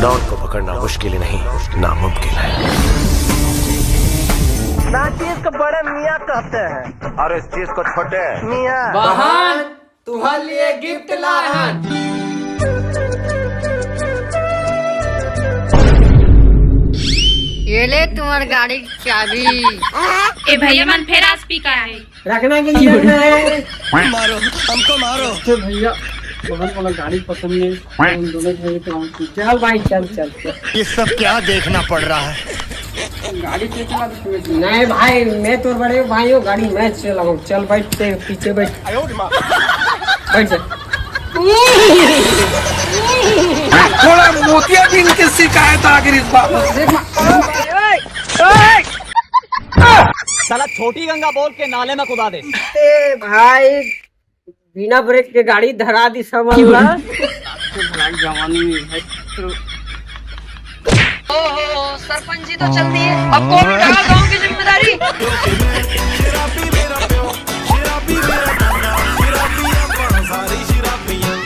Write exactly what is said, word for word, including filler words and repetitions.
Don को पकड़ना मुश्किल ही नहीं, नामुमकिन है। नाचिस को बड़े मियाँ कहते हैं और इस चीज को छोटे मियाँ। बहन, तुहर लिए गिफ्ट लाहन। ये ले तुम्हार गाड़ी की चाबी। ए भैया मन फेर आज पी का है। रखना कि नहीं रखना है? मारो, हमको मारो। तो भैया, बहुत बड़ा गाड़ी पसंद है। हम दोनों भाई तो हम चल भाई, चल, चल, चल। ये सब क्या देखना पड़ रहा है? गाड़ी के चला दे। नहीं भाई, मैं तो बड़े भाई हूँ, गाड़ी मैं चलाऊँ। चल बैठ, ते पीछे बैठ। बैठ जा। थोड़ा मोतिया बिंद की शिकायत आ गई इस बार। साला छोटी गंगा बोल के नाले में कुदा दे। ए भाई, बिना ब्रेक के गाड़ी धरा दी समझ ला। जवानी में है। ओहो, सरपंच जी तो चल दिए, अब कौन उठाएगा गांव की जिम्मेदारी?